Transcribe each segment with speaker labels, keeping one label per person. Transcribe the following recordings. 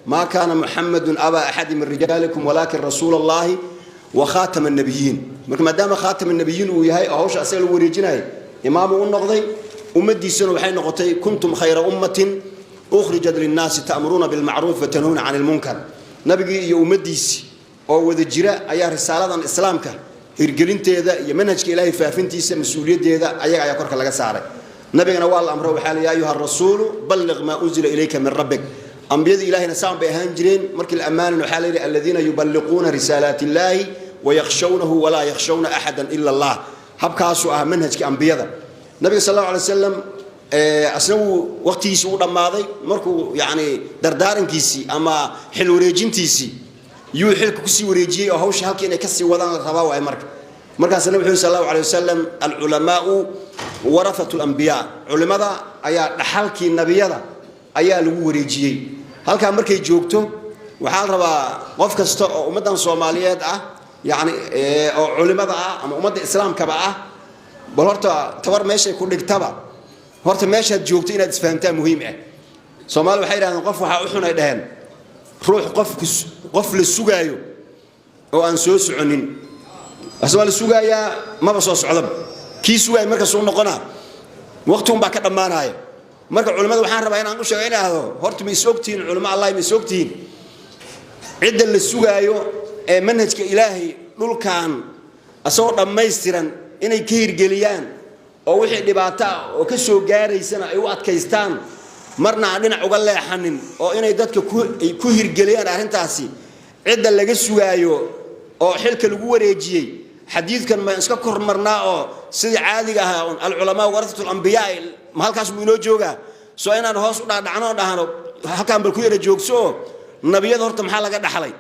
Speaker 1: Maa kaana Muxamedun abaa axadi min rijaalikum walaakin rasuula Allahi wa khaatama annabiyiin. Marka maadaama khaatama nabiyiin uu yahay oo hawsha asaga lagu wareejinayo, imaamuu u noqday ummaddiisuna. Waxay noqotay kuntum khayra ummatin ukhrijat linnaasi ta'muruuna bilmacruuf watanhuuna cani lmunkar. Nabigii iyo ummaddiisii oo wada jira ayaa risaaladan islaamka hirgelinteeda iyo manhajka Ilaahay faafintiisa mas-uuliyaddeeda ayaga ayaa korka laga saaray. Nabigana waa la amro, waxaa la: yaa ayuha rasuulu balliq maa unzila ilayka min rabbik. Ambiyadii Ilahayna saan bay ahaan jireen. Markii la ammaanan waxaa la yidhi: aladiina yuballiquuna risaalaati illaahi wayakhshawnahu walaa yakhshawna axada ila Allah. Habkaasuu ahaa manhajka ambiyada. Nabiga sal allahu alay wasalam asna wuu waqtigiisii u dhammaaday. Markuu yani dardaarankiisii ama xil wareejintiisii yuu xilka kusii wareejiyey oo hawsha halkii inay kasii wadaan la rabaa waay. Marka markaas nabi wuxuu sal allahu alay wasalam: alculamaau warahatu lambiyaa. Culimada ayaa dhaxalkii nabiyada ayaa lagu wareejiyey. Halkaa markay joogto, waxaa la rabaa qof kasta oo ummaddan Soomaaliyeed ah, yani oo culimada ah ama ummadda islaamkaba ah, bal horta tabar meeshay ku dhigtaba, horta meeshaad joogto inaad isfahamtaa muhiim ah. Soomaali waxay yidhahdeen: qof waxaa u xun, ay dhaheen, ruux qofku qof la sugaayo oo aan soo soconin. Ase waa la sugaayaa, maba soo socdaba. Kii sugaaya markaasuu noqonaa, waqti un baa ka dhammaanaya. Marka culimmada waxaan rabaa inaan u sheego, in ahdo horta ma is ogtihiin? Culimo Allah, ma is ogtihiin cidda la sugaayo ee manhajka Ilaahay dhulkan asagoo dhammaystiran inay ka hirgeliyaan, oo wixii dhibaato ah oo ka soo gaaraysana ay u adkaystaan, marna aan dhinac uga leexanin, oo inay dadka ku hirgeliyaan arrintaasi cidda laga sugaayo oo xilka lagu wareejiyey? Xadiidkan ma iska kor marnaa oo sidii caadiga ahaa alculamaa warasatu lambiyaa ma halkaas buu inoo joogaa? Soo inaan hoos u dhaadhacno oo dhahno halkaan bal ku yara joogso, oo nabiyada horta maxaa laga dhaxlay?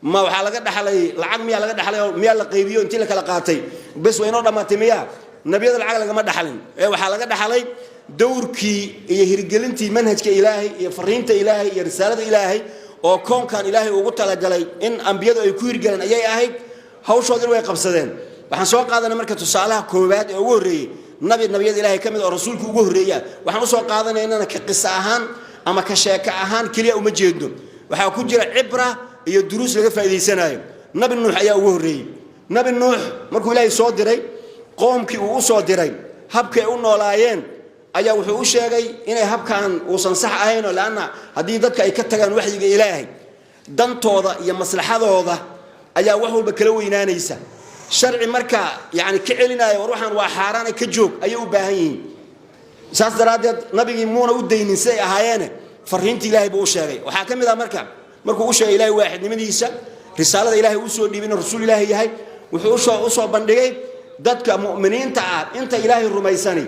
Speaker 1: Ma waxaa laga dhaxlay lacag? Miyaa laga dhaxlay oo miyaa la qaybiyo intii la kala qaatay bes waa inoo dhammaatay? Miyaa nabiyada lacag lagama dhaxlin ee waxaa laga dhaxlay dowrkii iyo hirgelintii manhajka Ilaahay iyo fariinta Ilaahay iyo risaalada Ilaahay oo koonkan Ilaahay ugu talagalay in ambiyadu ay ku hirgeleen ayay ahayd. Hawshoodin way qabsadeen. Waxaan soo qaadanay marka tusaalaha koowaad ee ugu horreeyey, nabi nabiyada Ilaahay ka mid oo rasuulka ugu horreeya. Waxaan usoo qaadanaynana ka qiso ahaan ama ka sheeko ahaan keliya uma jeedno, waxaa ku jira cibra iyo duruus laga faa'iidaysanayo. Nabi Nuux ayaa ugu horreeyey. Nabi Nuux markuu Ilaahay soo diray, qoomkii uu u soo diray habkay u noolaayeen ayaa wuxuu u sheegay inay habkan uusan sax ahayn, oo leanna haddii dadka ay ka tagaan waxyiga Ilaahay, dantooda iyo maslaxadooda ayaa wax walba kala weynaanaysa. Sharci marka yani ka celinaya, war waxaan waa xaaraana, ka joog, ayay u baahan yihiin. Saas daraaddeed nabigii muuna u daynin siday ahaayeene, fariintii Ilaahay buu u sheegay. Waxaa ka mid ah marka markuu u sheegay Ilahay waaxidnimadiisa, risaalada Ilaahay uu soo dhiibay, inuu rasuul Ilaahay yahay, wuxuu usoo bandhigay dadka mu'miniinta ah, inta Ilaahay rumaysani,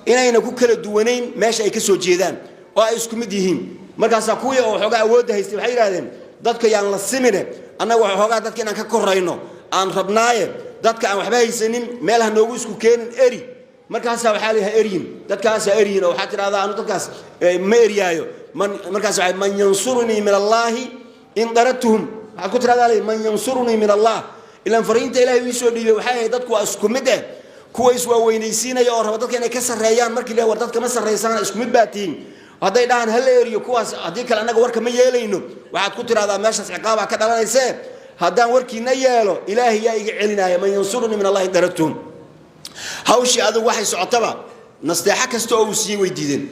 Speaker 1: inayna ku kala duwanayn meesha ay ka soo jeedaan oo ay isku mid yihiin. Markaasaa kuwii oo waxoogaa awoodda haystay waxay yidhahdeen: dadka yaan la simine, annaga waxoogaa dadka inaan ka korayno aan rabnaaye, dadka aan waxba haysanin meel ha noogu isku keenin, eri. Markaasaa waxaa la yahay eryin dadkaasaa eryin, oo waxaa tidhahdaa anu dadkaas ma eryaayo. Markaas waxay: man yansurunii min Allaahi in daradtuhum? Waxaad ku tidhahdaa lay: man yansurunii min Allah? Ilaan fariinta Ilahay ii soo dhiibay waxay ahayd dadku waa isku mid eh. Kuwa iswaaweynaysiinaya oo raba dadka inay ka sarreeyaan, markii la war dadka ma sarreysaan, isku mid baa tihiin, hadday dhahaan ha la eriyo kuwaas, haddii kale annaga warka ma yeelayno, waxaad ku tidhahdaa meeshaas ciqaabaa ka dhalanaysee, haddaan warkiina yeelo, Ilaahay yaa iga celinaya? Man yansurunii min Allahi daradtuhum? Hawshii adigu waxay socotaba, nasteexo kasta oo uu siiyey way diideen.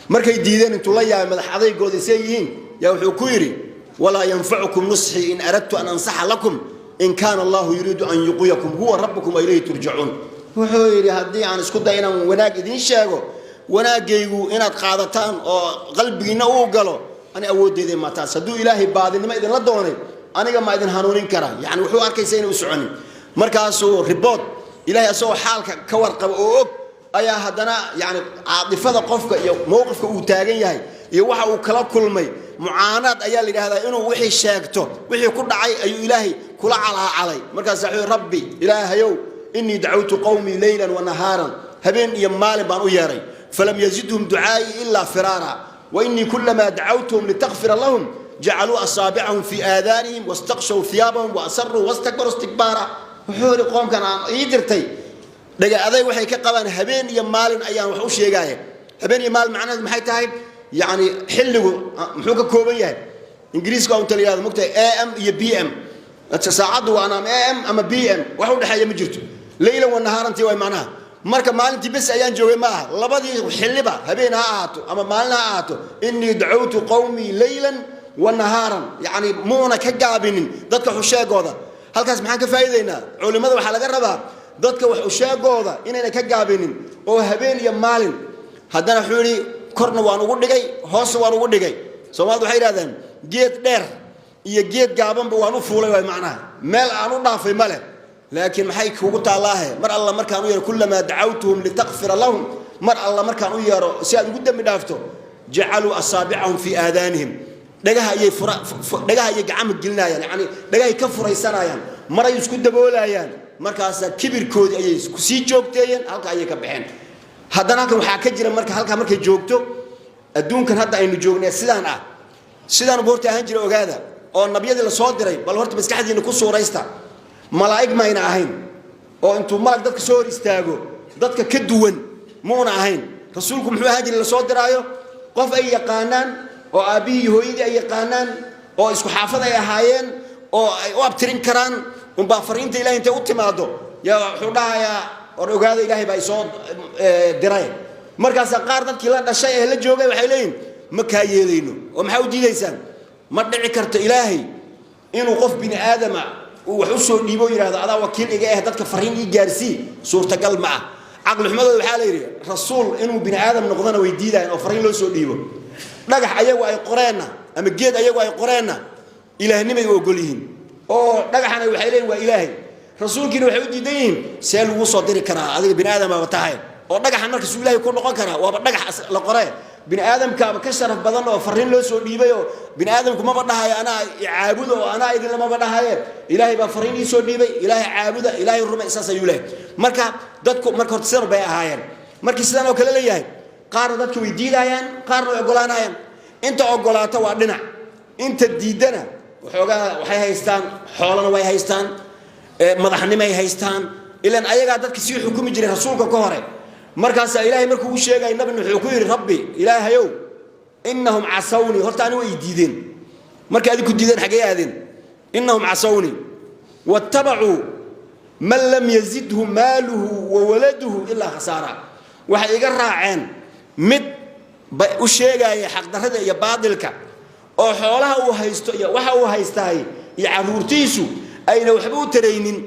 Speaker 1: Markay diideen, intuu la yaabay madax adaygooda isay yihiin, yaa wuxuu ku yidhi: walaa yanfacukum nusxii in aradtu an ansaxa lakum in kaana Allahu yuriidu an yuqwiyakum huwa rabbukum wa ilayhi turjacuun. Wuxuu yidhi: haddii aan isku day inaan wanaag idiin sheego, wanaaggaygu inaad qaadataan oo qalbigiinna uu galo ani awooddeeda ma taas. Hadduu Ilaahay baadinimo idinla doonay, aniga ma idin hanuunin kara? Yani wuxuu arkaysa inay u soconin. Markaasuu ribood Ilahay asagoo xaalka ka warqaba oo og ayaa haddana yani caatifada qofka iyo mowqifka uu taagan yahay iyo waxa uu kala kulmay mucaanaad ayaa la yidhahdaa, inuu wixii sheegto, wixii ku dhacay ayuu Ilaahay kula calaacalay. Markaas wuxuu: rabbi, Ilaahayow, inii dacawtu qowmii leylan wa nahaaran, habeen iyo maalin baan u yeeray, falam yazidhum ducaa'ii ilaa firaara, wainii kulamaa dacawtuhum litakfira lahum jacaluu asaabicahum fii aadaanihim wastaqshaw hiyaabahum waasaruu wastakbaruu istikbaara. Wuxuu yidhi: qoomkan aan ii dirtay dhaga aday waxay ka qabaan, habeen iyo maalin ayaan wax u sheegaaya. Habeen iyo maalin macnaheedu maxay tahay? Yacni xilligu muxuu ka kooban yahay? Ingiriiska waa unta la yihahdo, mogtahay, AM iyo PM. Saacaddu waa ama AM ama PM, wax u dhexeeya ma jirto. Leylan wa nahaarantii way macnaha. Marka maalintii bes ayaan joogay ma aha, labadii xilliba, habeen ha ahaato ama maalin ha ahaato. Innii dacawtu qowmii leylan wa nahaaran. Yacni muuna ka gaabinin dadka xusheegooda. Halkaas maxaan ka faa'iidaynaa? Culimmada waxaa laga rabaa dadka wax usheegooda inayna ka gaabinin oo habeen iyo maalin. Haddana wuxuu yidhi, korna waan ugu dhigay, hoosna waan ugu dhigay. Soomaalida waxay yidhahdeen, geed dheer iyo geed gaabanba waan u fuulay, waay macnaha, meel aan u dhaafay ma leh. Laakiin maxay kugu taallaahe? Mar alla markaan u yeero, kullamaa dacawtuhum litakfira lahum, mar alla markaan u yeero si aad ugu dembi dhaafto, jacaluu asaabicahum fii aadaanihim, dhagaha ayay fura, dhagaha ayay gacama gelinayaan, yacni dhagahay ka furaysanayaan, maray isku daboolayaan. Markaasaa kibirkoodii ayay sii joogteeyeen, halka ayay ka baxeen. Haddana halkan waxaa ka jira, marka halkaa markay joogto, adduunkan hadda aynu joognay sidaan ah, sidaanu horta ahaan jira, ogaada, oo nabiyadii lasoo diray. Bal horta maskaxdiina ku suuraysta, malaa'ig mayna ahayn oo intuu malag dadka soo hor istaago dadka ka duwan muuna ahayn. Rasuulku muxuu ahaan jiray lasoo diraayo? Qof ay yaqaanaan, oo aabbihii iyo hooyadii ay yaqaanaan, oo isku xaafad ay ahaayeen, oo ay u abtirin karaan unbaa fariinta Ilahay intay u timaado yaa wuxuu dhahayaa, war ogaada, Ilaahay baa isoo diray. Markaasaa qaar dadkii la dhashay ee la joogay waxay leeyihin, ma kaa yeelayno. Oo maxaa u diidaysaan? Ma dhici karto Ilaahay inuu qof bini aadama uu wax u soo dhiibo, yidhahdo, adaa wakiil iga ah, dadka fariin ii gaarsii. Suurtagal ma ah. Caqli xumadooda waxaa la yidhi, rasuul inuu bini aadam noqdona way diidayaan oo fariin loo soo dhiibo. Dhagax ayagu ay qoreenna ama geed ayagu ay qoreenna ilaahnimay u ogol yihiin, oo dhagaxana waxay leeyihin waa Ilaahay. Rasuulkiina waxay u diidan yihiin, see lagu soo diri karaa adiga, bini aadamaaba tahay, oo dhagaxan marka suu Ilaahay ku noqon karaa? Waaba dhagax la qoree, bini aadamkaaba ka sharaf badan oo fariin loo soo dhiibay. Oo bini aadamku maba dhahayo anaa caabuda oo anaa idinla maba dhahaye, Ilaahay baa fariin ii soo dhiibay, Ilaahay caabuda, Ilaahay rumay, saas ayuu leeyahay. Marka dadku marka horta sidan bay ahaayeen. Markii sidan oo kale leeyahay, qaarna dadka way diidayaan, qaarna way ogolaanayaan. Inta ogolaata waa dhinac, inta diidana waxoogaa waxay haystaan, xoolana way haystaan, madaxnimay haystaan, ilan ayagaa dadka sii xukumi jiray rasuulka ka hore. Markaasaa Ilaahay markuu u sheegay nabi, wuxuu ku yidhi, rabbi Ilaahayow, innahum casawnii, horta ani way diideen. Markay adiku diideen xaggee aadeen? Innahum casawnii wattabacuu man lam yazidhu maaluhu wa waladuhu ilaa khasaara. Waxay iga raaceen mid ba u sheegaya xaqdarrada iyo baadilka, oo xoolaha uu haysto iyo waxa uu haystaay iyo caruurtiisu ayna waxba u taraynin.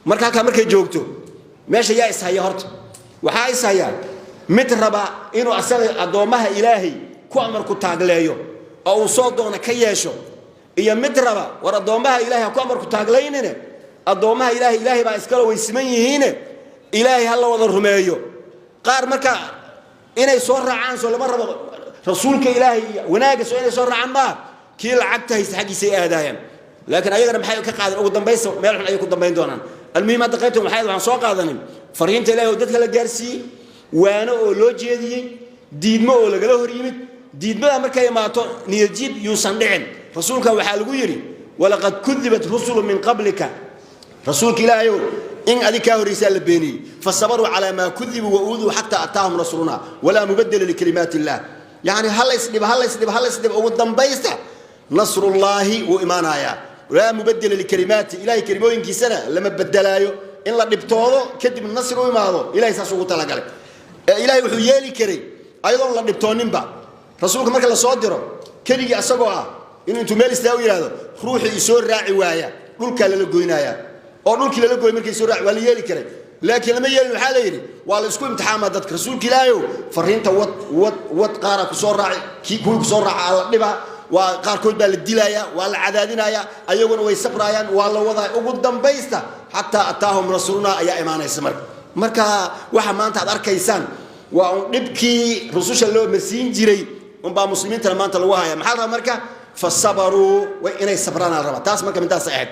Speaker 1: Marka halkaa markay joogto, meesha yaa ishaya? Horta waxaa ishaya mid raba inuu asaga addoommaha Ilaahay ku amarku taagleeyo oo uu soo doona ka yeesho, iyo mid raba, war addoommaha Ilahay ha ku amarku taaglaynine, addoommaha Ilaahay, Ilaahay baa iskala weysiman yihiine, Ilaahay ha la wada rumeeyo. Qaar marka inay soo raacaan soo lama rabo rasuulka Ilaahay iyo wanaagga? Soo inay soo raacaan maaha? Kii lacagta haysta xaggiisay aadaayaan. Laakiin ayagana maxay ka qaadeen? Ugu dambaysta meel xun ayay ku dambayn doonaan. Almuhim, hadda qaybtan waxaan soo qaadanin fariinta Ilahay oo dadka la gaarsiiyey, waano oo loo jeediyey, diidmo oo lagala hor yimid. Diidmada markay imaato, niyadjiib yuusan dhicin. Rasuulka waxaa lagu yidhi, walaqad kudibat rusulu min qablika, rasuulka Ilaahayow, in adig kaa horraysaa la beeniyey, fasabaruu calaa maa kudibuu wa uuduu xataa ataahum nasruna walaa mubadela likalimaat illah. Yacni ha laysdhibo, ha laysdhibo, ha laysdhibo, ugu dambaysta nasrullaahi wuu imaanayaa. Laa mubadela likalimaati, Ilahay kelimooyinkiisana lama bedelaayo. In la dhibtoodo kadib nasri u imaado, Ilahay saas ugu talagalay. Ilahay wuxuu yeeli karay ayadoon la dhibtooninba rasuulka marka la soo diro keligii asagoo ah, inuu intuu meel istaa u yidhahdo, ruuxii isoo raaci waaya dhulkaa lala goynayaa, oo dhulkii lala gooy markay soo raaci. Waa la yeeli karay, laakiin lama yeelin. Waxaa la yidhi, waa la isku imtixaamaa dadka. Rasuulka Ilaahayow, fariinta wad, wad, wad, qaara ku soo raaci, kii kuwii ku soo raaca la dhibaa, waa qaarkood baa la dilayaa, waa la cadaadinayaa, ayaguna way sabrayaan, waa la wadaa, ugu dambaysta xataa ataahum nasruna ayaa imaanaysa. Marka waxa maanta aad arkaysaan waa un dhibkii rususha loo marsiin jiray unbaa muslimiintana maanta lagu haya. Maxaa la rabaa marka? Fasabaruu, way inay sabraan la rabaa. Taas marka midaasay ahayd.